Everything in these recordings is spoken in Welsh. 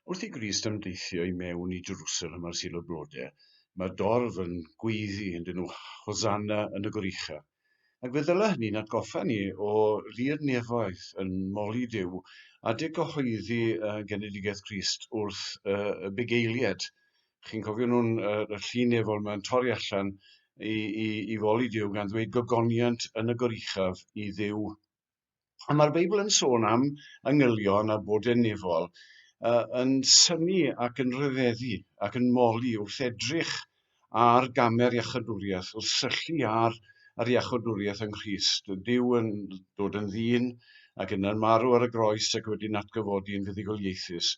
Wrth i Grist ymdeithio i mewn i Jerusalem ar Sul y Blode, mae'r dorf yn gweiddi ynddyn nhw, Hosanna yn y gorucha. Ac fe ddyle hynny'n atgoffa ni o lu'r nefoedd yn moli Duw adeg gyhoeddi genedigaeth Crist wrth y bugeiliaid. Chi'n cofio nhw'n y llun nefol mae'n torri allan i, i, i foli Duw gan ddweud gogoniant yn y goruchaf i Dduw. A mae'r Beibl yn sôn am angylion a bod yn nefol uh, yn synnu ac yn rhyfeddu ac yn moli wrth edrych ar gamer iachadwriaeth, wrth syllu ar yr iachadwriaeth yng Nghrist. Duw yn dod yn ddyn ac yna'n marw ar y groes ac wedyn atgyfodi yn fuddugoliaethus.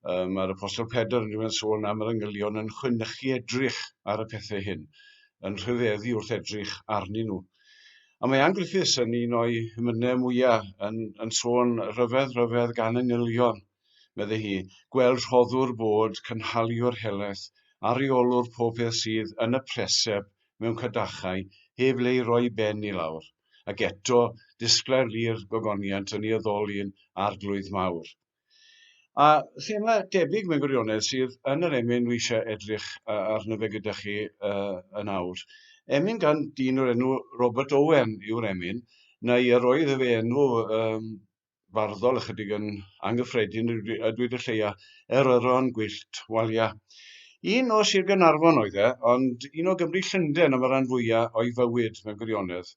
Um, mae'r Apostol Pedr yn rhywun sôn am yr angylion yn chwynychu edrych ar y pethau hyn, yn rhyfeddu wrth edrych arnyn nhw. A mae Ann Griffiths yn un o'i hymynau mwyaf yn, yn sôn rhyfedd rhyfedd gan angylion, meddai hi, gweld rhoddwr bod, cynhaliwr helaeth, a rheolwr pob peth sydd yn y preseb mewn cadachau, heb le i roi ben i lawr, ac eto disglair lu'r gogoniant yn ei addoli'n arglwydd mawr. A thema debyg mewn gwirionedd sydd yn yr emyn wi eisiau edrych arno fe gyda chi uh, yn awr. Emyn gan dyn o'r enw Robert Owen yw'r emyn, neu yr oedd fe enw um, farddol ychydig yn anghyffredin a dweud y lleia, Eryron Gwyllt Walia. Un o Sir Gaernarfon oedd e, ond un o Gymru Llundain am y rhan fwyaf o'i fywyd mewn gwirionedd.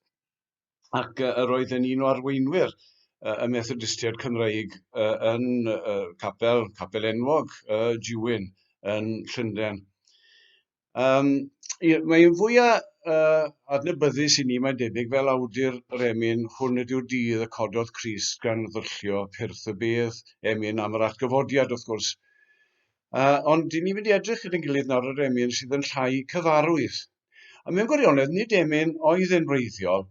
ac yy yr oedd e'n un o arweinwyr yy y Methodistiaid Cymreig yy yn yy capel, capel enwog yy Dewin yn Llundain. Um, mae'n fwyaf uh, adnabyddus i ni, mae'n debyg, fel awdur yr emyn hwn ydyw'r dydd y cododd Crist gan ddyllio pyrth y bedd, emyn am yr atgyfodiad, wrth gwrs. Uh, ond dyn ni'n mynd i edrych gyda'n gilydd nawr yr emyn sydd yn llai cyfarwydd. A mewn gwirionedd, nid emyn oedd e'n wreiddiol,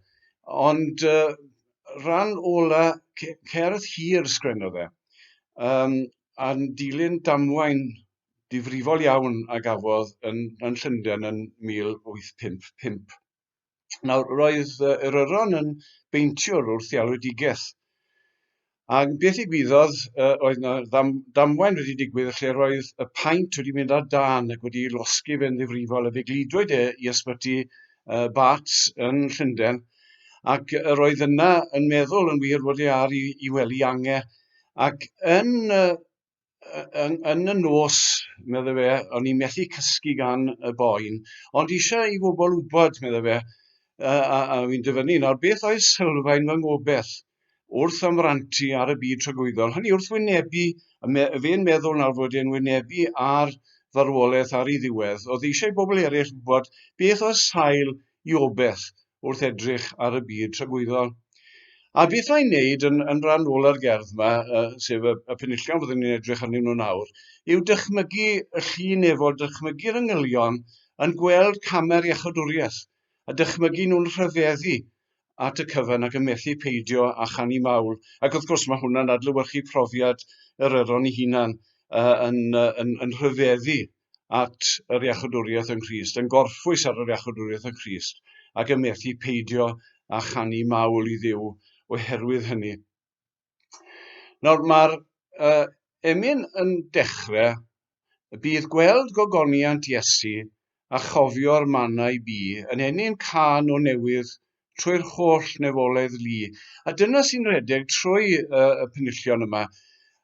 ond uh, rhan ola cerdd hir sgrennodd e, um, a'n dilyn damwain difrifol iawn a gafodd yn, yn Llundain yn 1855. Nawr, roedd yr Yron yn beintiwr wrth ei alwedigaeth, Ac beth ddigwyddodd, uh, oedd yna ddam, damwain wedi digwydd lle roedd y paent wedi mynd ar dân ac wedi losgi fe'n ddifrifol a fe gludwyd e i ysbyty uh, Barts yn Llundain ac yr oedd yna yn meddwl yn wir fod e ar i, i wely ange ac yn uh, yn, yn y nos, meddai fe, o'n i'n methu cysgu gan y boen, ond eisiau i bobl wybod, meddai fe, a, a, a fi'n dyfynnu nawr, beth oedd sylfaen fy ngobeth wrth ymrantu ar y byd tragwyddol? Hynny wrth wynebu, me, fe'n meddwl nawr fod e'n wynebu ar farwolaeth ar ei ddiwedd, oedd eisiau i bobl eraill wybod beth oedd sail i obeth wrth edrych ar y byd tragwyddol. A beth mae'n wneud yn, yn rhan ôl ar gerdd yma, uh, sef y, y penillion fyddwn ni'n edrych arnyn nhw nawr, yw dychmygu y llun efo, dychmygu'r angylion yn gweld camer iachawdwriaeth, a dychmygu nhw'n rhyfeddu at y cyfan ac yn methu peidio â chanu mawl. Ac wrth gwrs mae hwnna'n adlewyrchu profiad yr Aeron ei hunan uh, yn, uh, yn, yn rhyfeddu at yr iachawdwriaeth yng Nghrist, yn gorffwys ar yr iachawdwriaeth yng Nghrist, ac yn methu peidio â chanu mawl i Dduw oherwydd hynny. Nawr, mae'r uh, emyn yn dechrau, bydd gweld gogoniant Iesu a chofio'r mannau bu yn ennyn cân o newydd trwy'r holl nefoledd lu. A dyna sy'n rhedeg trwy uh, y penillion yma.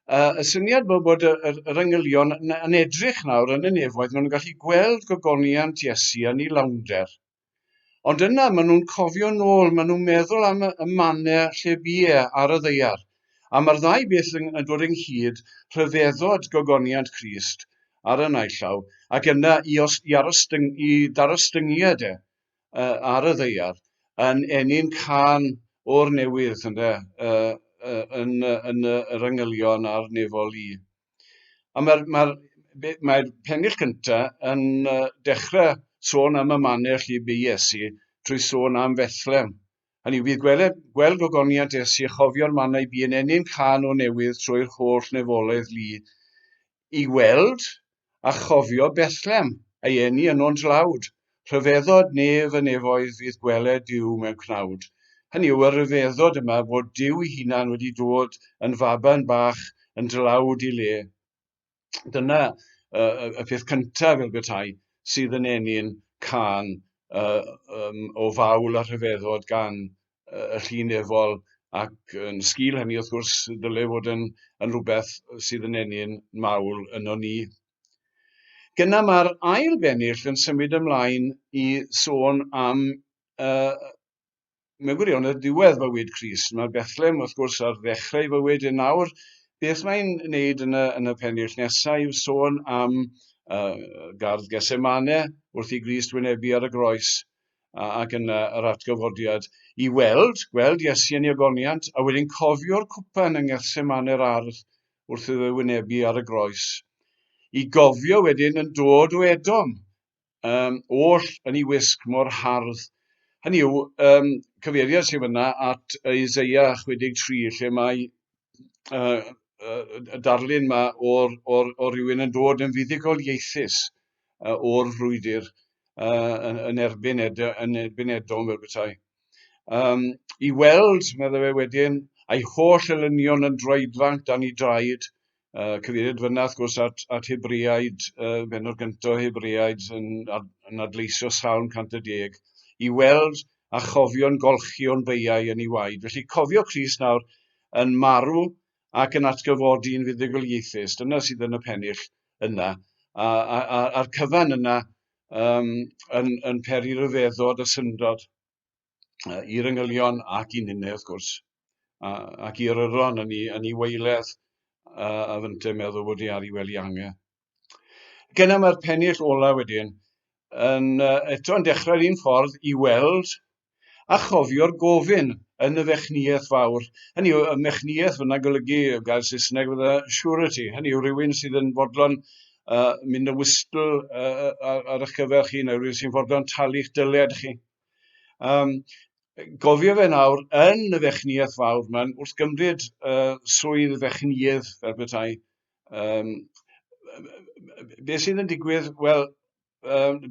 Uh, y syniad bod, bod yr, yr, yr angylion yn, yn edrych nawr yn y nefoedd, maen nhw'n gallu gweld gogoniant Iesu yn ei lawnder. Ond yna maen nhw'n cofio nôl, maen nhw'n meddwl am y, y mannau lle bu e ar y ddaear. A mae'r ddau beth yn, yn dod ynghyd, rhyfeddod gogoniant Crist ar y naill llaw, ac yna i, os, i, arostyng, i darostyngiad e uh, ar y ddeiar yn enyn can o'r newydd ynde, uh, uh, yn, yn, yr angylion a'r nefol i. A mae'r mae mae pennill cyntaf yn uh, dechrau sôn am y mannell i bu Iesu trwy sôn am Fethlem. Hynny yw, bydd gweled, gweld gogoniant Iesu a chofio'r mannau bu yn enyn can o newydd trwy'r holl nefoledd lu i weld a chofio Bethlem, a'i eni yno'n dlawd. Rhyfeddod nef y nefoedd fydd gweled Duw mewn cnawd. Hynny yw, y rhyfeddod yma fod Duw ei hunan wedi dod yn faban bach yn dlawd i le. Dyna y peth cyntaf fel petai sydd yn ennyn cân o fawl a rhyfeddod gan y llu nefol, ac yn sgil hynny wrth gwrs dyle fod yn, yn rhywbeth sydd yn ennyn mawl yno ni. Gyna mae'r ail bennill yn symud ymlaen i sôn am mewn gwirionedd, diwedd bywyd Crist. Mae Bethlehem, wrth gwrs, ar ddechrau fywyd yn nawr. Beth mae'n wneud yn y, yn y pennill nesaf yw sôn am gardd Gethsemane wrth i Grist wynebu ar y groes ac yna yr atgyfodiad i weld, gweld Iesu yn ei ogoniant, a wedyn cofio'r cwpan yng Ngethsemane'r ardd wrth iddo wynebu ar y groes. I gofio wedyn yn dod o Edom, oll yn ei wisg mor hardd. Hynny yw, cyfeiriad sydd fyna at Isaiah 63, lle mae y darlun yma o'r, or, or rhywun yn dod yn fuddugoliaethus o'r frwydr yn, yn, erbyn ed, yn erbyn Edom fel petai. I weld, meddai fe wedyn, a'i holl elynion yn droedfanc dan ei draed, cyfeiriad fyna wrth gwrs at, at Hebreaid, bennod gyntaf o Hebreaid yn, yn adleisio Salm 110, i weld a chofio'n golchi o'n beiau yn ei waed. Felly cofio Crist nawr yn marw ac yn atgyfodi'n fuddugoliaethus. Dyna sydd yn y pennill yna. A, a, a, a'r cyfan yna yn, yn peri rhyfeddod a syndod i'r angylion ac i ninne wrth gwrs, a, ac i'r yron yn ei, yn ei waeledd a, a fynte meddwl bod ei ar ei wely ange. Gyna mae'r pennill ola wedyn yn, eto yn dechrau'r un ffordd i weld a chofio'r gofyn yn y fechnïaeth fawr. Hynny yw, y mechnïaeth fyna golygu, gair Saesneg fydda surety, hynny yw rhywun sydd yn fodlon mynd y wystl ar, ar eich cyfer chi, neu rhywun sy'n fodlon talu'ch dyled chi. Gofio fe nawr yn y fechnïaeth fawr ma'n wrth gymryd swydd fechnïydd fel petai. Beth sydd yn digwydd? Wel,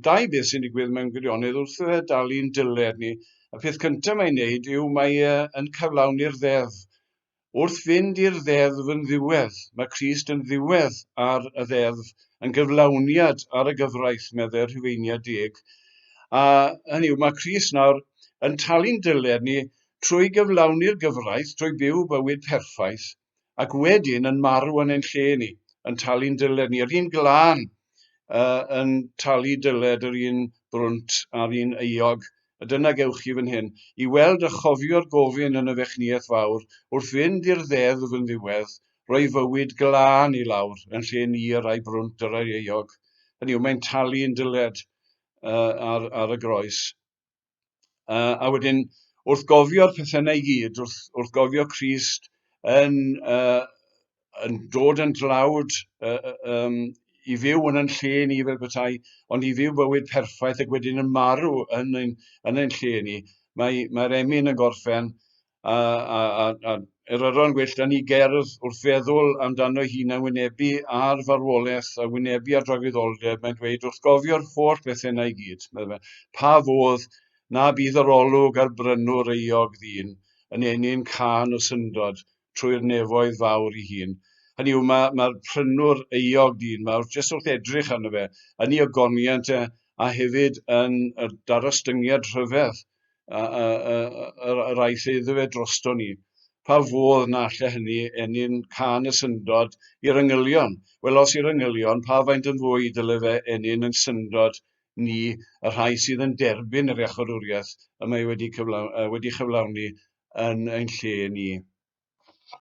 dau beth sy'n digwydd mewn gwirionedd wrth iddo fe dalu'n dyled ni. Y peth cyntaf mae'n neud yw mae e yn cyflawni'r ddeddf. Wrth fynd i'r ddeddf yn ddiwedd, mae Crist yn ddiwedd ar y ddeddf, yn gyflawniad ar y gyfraith, meddai'r Rhufeiniad deg. A hynny yw, mae Crist nawr yn talu'n dyled ni trwy gyflawni'r gyfraith, trwy byw bywyd perffaith, ac wedyn yn marw yn ein lle ni, yn talu'n dyled ni. Yr un glân yn talu dyled yr un brwnt a'r un euog. A dyna gewch chi fan hyn, i weld a chofio'r gofyn yn y fechnïaeth fawr, wrth fynd i'r ddeddf yn ddiwedd, roi fywyd glân i lawr yn lle ni y rai brwnt y rai euog. Hynny yw, mae'n talu'n dyled ar, ar y groes. A wedyn, wrth gofio'r pethau yna i gyd, wrth, wrth gofio Crist yn, yn dod yn dlawd um, i fyw yn yn lle ni fel petai, ond i fyw bywyd perffaith ac wedyn yn marw yn ein, yn ein lle ni, mae'r mae emyn yn gorffen a, a, a, a Eryron Gwyllt yn ei gerdd wrth feddwl amdano hun a wynebu ar farwolaeth a wynebu ar dragwyddoldeb, mae'n dweud wrth gofio'r holl bethau yna i gyd, meddai fe, pa fodd na bydd yr olwg ar brynwr euog ddyn yn ennyn cân o syndod trwy'r nefoedd fawr ei hun. Hynny yw, mae'r mae prynwr euog dyn mawr, jyst wrth edrych arno fe, yn ei ogoniant e, a hefyd yn y darostyngiad rhyfedd yr aeth iddo fe drosto ni. Pa fodd na alle hynny ennyn cân y syndod i'r angylion? Wel, os i'r angylion, pa faint yn fwy dyle fe ennyn yn syndod ni, y rhai sydd yn derbyn yr iachawdwriaeth y mae wedi, cyflawn, wedi chyflawni yn ein lle ni.